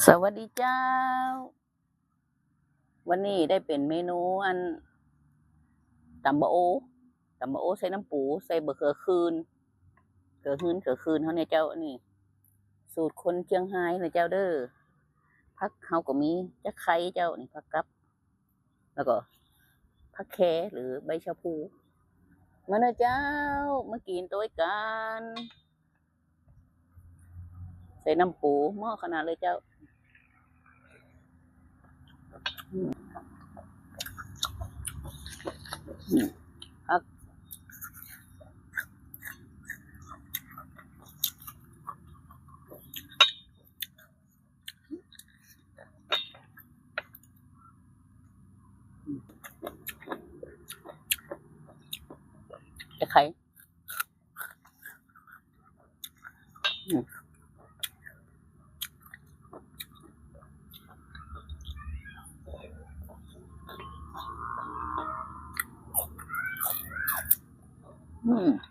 ສະຫວັດດີເຈົ້າ. ວັນນີ້ໄດ້ເປັນເມນູອັນ ຕຳບາໂອ ຕຳບາໂອໃສ່ນ້ຳປູ ໃສ່ບັກເຂືອຂືນ ເຂືອຂືນ ເຂືອຂືນເຮົານີ້ເຈົ້າ. ອັນນີ້ສູດຄົນຊຽງຮາຍນະເຈົ້າເດີ. ຜັກເຮົາກໍມີ ຈະໄຄເຈົ້າ ນີ້ຜັກກັບ ແລ້ວກໍຜັກແຄ ຫຼື ໃບຊາພູ. ມາເດີເຈົ້າ ມາກິນໂຕຍກັນ. ໃສ່ນ້ຳປູ ເໝາະຂະໜາດເລີຍເຈົ້າ. ອືມ ອືມ ຄັກ ຕະໄຄ ອືມ ອືມ.